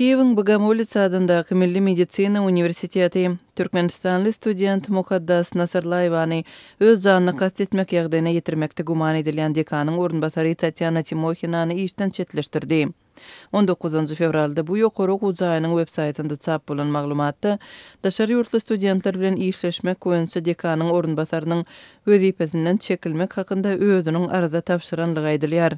Kiýewiň Bogomolets adyndaky Milli medisina uniwersiteti türkmenistanly student Mukaddas Nasyrlaýewany öz janyna kast etmek ýagdaýyna ýetirmekde güman edilýän dekanyň orunbasary Tatýana Timohinany işden çetleşdirdi. On dokuzynjy fewralda bu ýokary okuw jaýynyň websaýtynda çap bolan maglumatda daşary ýurtly studentler bilen işleşmek boýunça dekanyň orunbasarynyň wezipesinden çekilmek hakynda özüniň arza tabşyranlygy aýdylýar.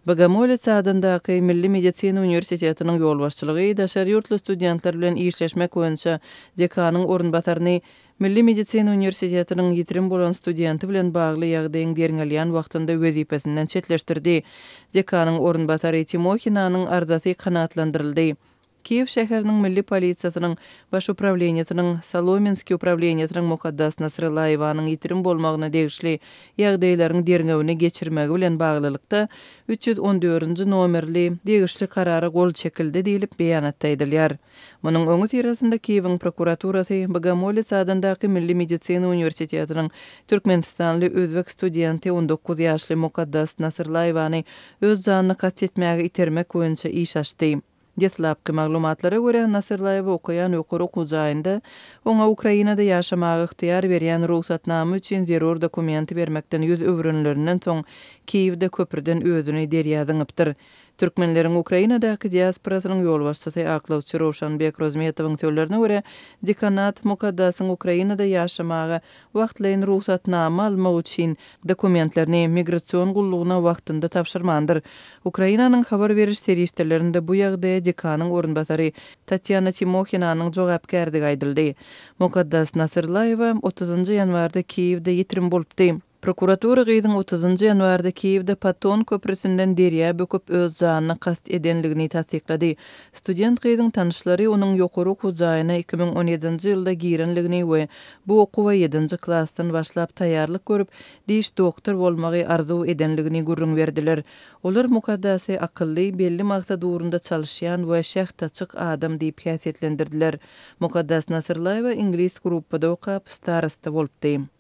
Bogomolets adyndaky Milli medisina uniwersitetiniň ýolbaşçylygy daşary ýurtly studentler bilen işleşmek boýunça dekanyň orunbasaryny Milli medisina uniwersitetiniň ýitirim bolan studenti bilen bagly ýagdaýyň derňelýän wagtynda wezipesinden çetleşdirdi. Dekanyň orunbasary Timohinanyň arzasy kanagatlandyryldy. Kiýew şäheriniň Milli polisiýasynyň Baş uprawleniýesiniň Solomenskiý uprawleniýesiniň Mukaddas Nasryllaýewanyň ýitirim bolmagyna degişli ýagdaýlaryň derňewini geçirmegi bilen baglylykda, 314-nji nomerli degişli Karara gol çekildi diýlip, beýanatda aýdylýar. Munuň öňüsyrasynda Kiýewiň prokuraturasy Bogomolets adyndaky Milli medisina uniwersitetiniň türkmenistanly özbek studenti 19 ýaşly Mukaddas Nasyrlaýewany öz janyna kast etmäge itermek boýunça iş açdy. Deslapky maglumatlara görä, Nasyrlaýewa okaýan ýokary okuw jaýynda oňa Ukrainada ýaşamaga ygtyýar berýän rugsatnama üçin zerur dokumenti bermekden ýüz öwrenlerinden soň Kiýewde köprüden özüni derýa zyňypdyr. Türkmenleriň Ukrainadaky diasporasynyň ýolbaşçysy aklawçy Rowşanbek Rozmetowyň sözlerine görä, dekanat Mukaddasyň Ukrainada ýaşamaga wagtlaýyn rugsatnama almak üçin dokumentlerini migrasion gullugyna wagtynda tabşyrmandyr. Ukrainanyň habar beriş serişdelerinde bu ýagdaýa dekanyň orunbasary Tatýana Timohinanyň jogapkärdigi aýdyldy. Mukaddas Nasyrlaýewa otuzynjy ýanwarda Kiýewde ýitirim bolupdy. Prokuratura gyzyň otuzynjy ýanwarda Kiýewde Paton köprüsinden derýa böküp öz janyna kast edenligini tassyklady. Student gyzyň tanyşlary onuň ýokary okuw jaýyna 2017-nji ýylda girenligini we bu okuwa ýedinji klasdan başlap taýýarlyk görüp, diş doktor bolmagy arzuw edenligini gürrüň berdiler. Olar Mukaddasy akylly, belli maksat ugrunda çalyşýan we şähdaçyk adam diýip häsiýetlendirdiler. Mukaddas Nasyrlaýewa iňlis gruppada okap, starosta bolupdy.